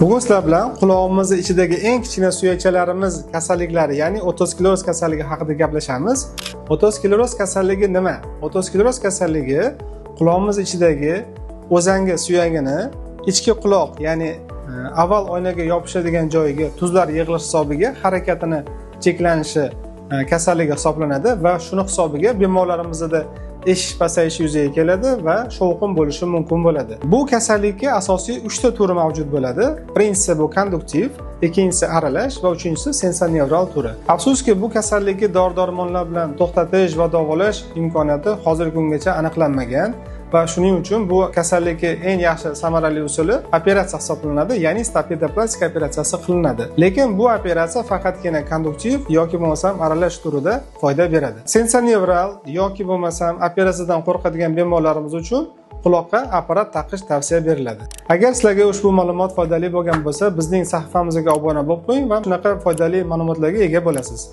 Bugun sizlar bilan qulog'imizni ichidagi eng kichkina suyakchalarimiz kasalliklari, ya'ni otoskleroz kasalligi haqida gaplashamiz. Otoskleroz kasalligi nima? Otoskleroz kasalligi qulog'imiz ichidagi o'zangi suyagini ichki quloq, ya'ni avval oynaga yopishadigan joyiga tuzlar yig'ilishi hisobiga harakatini cheklanishi kasalligi hisoblanadi va shuni hisobiga bemorlarimizda eshitish pasayishi yuzaga keladi va shovqin bo'lishi mumkin bo'ladi. Bu kasallikka asosiy 3 ta turi mavjud bo'ladi. Birinchisi bu konduktiv, ikkinchisi aralash va uchinchisi sensornevral turi. Afsuski, bu kasallikni dori-darmonlar bilan to'xtatish va davolash imkoniyati hozirgi kungacha aniqlanmagan va shuning uchun bu kasallikni eng yaxshi samarali usuli operatsiya hisoblanadi, ya'ni stapedoplastika operatsiyasi qilinadi. Lekin bu operatsiya faqatgina konduktiv yoki bo'lmasam aralash turida foyda beradi. Sensornevral yoki bo'lmasam operatsiyadan qo'rqadigan bemorlarimiz uchun quloqqa apparat taqish tavsiya beriladi. Agar sizlarga ushbu ma'lumot foydali bo'lgan bo'lsa, bizning sahifamizga obuna bo'lib qo'ying va shunaqa foydali ma'lumotlarga ega bo'lasiz.